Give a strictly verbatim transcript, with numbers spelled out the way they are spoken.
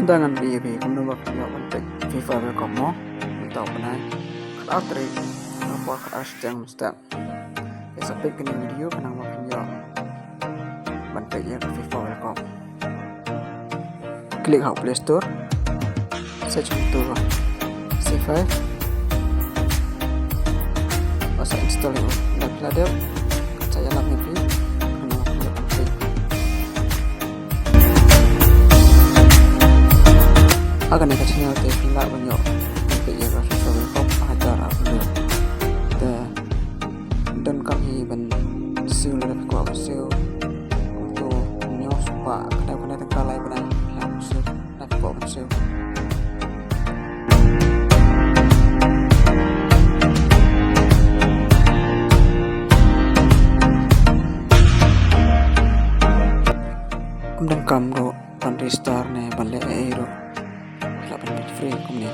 Te ngan pyni ïa phi kumno ba phin ïoh ban peit FIFA World Cup mo. Mynta u bnai khatar tarik, na por khatar shiteng mynstep. Te sa peit kane ka video khnang ba phin ïoh ban peit ïa ka FIFA World Cup. Click ha u Play Store, search kumto ba C five. Ba sa install ïa u, lada phi la dep, sa ïalam ïa phi. Khnang ba phin ïoh ban peit. Ha kane ka channel te phi lah ban ïoh ban peit ïa ka FIFA World Cup ha hajar upload. Te donkam hi ban siew lada phi kwah ban siew. Kumto hynñiew spah khyndai phew khyndai tyngka lai bnai phi lah ban siew lada phi kwah ban siew. Ym donkam ruh ban register ne ban leh ei ei ruh. Phi lah ban peit free kumne.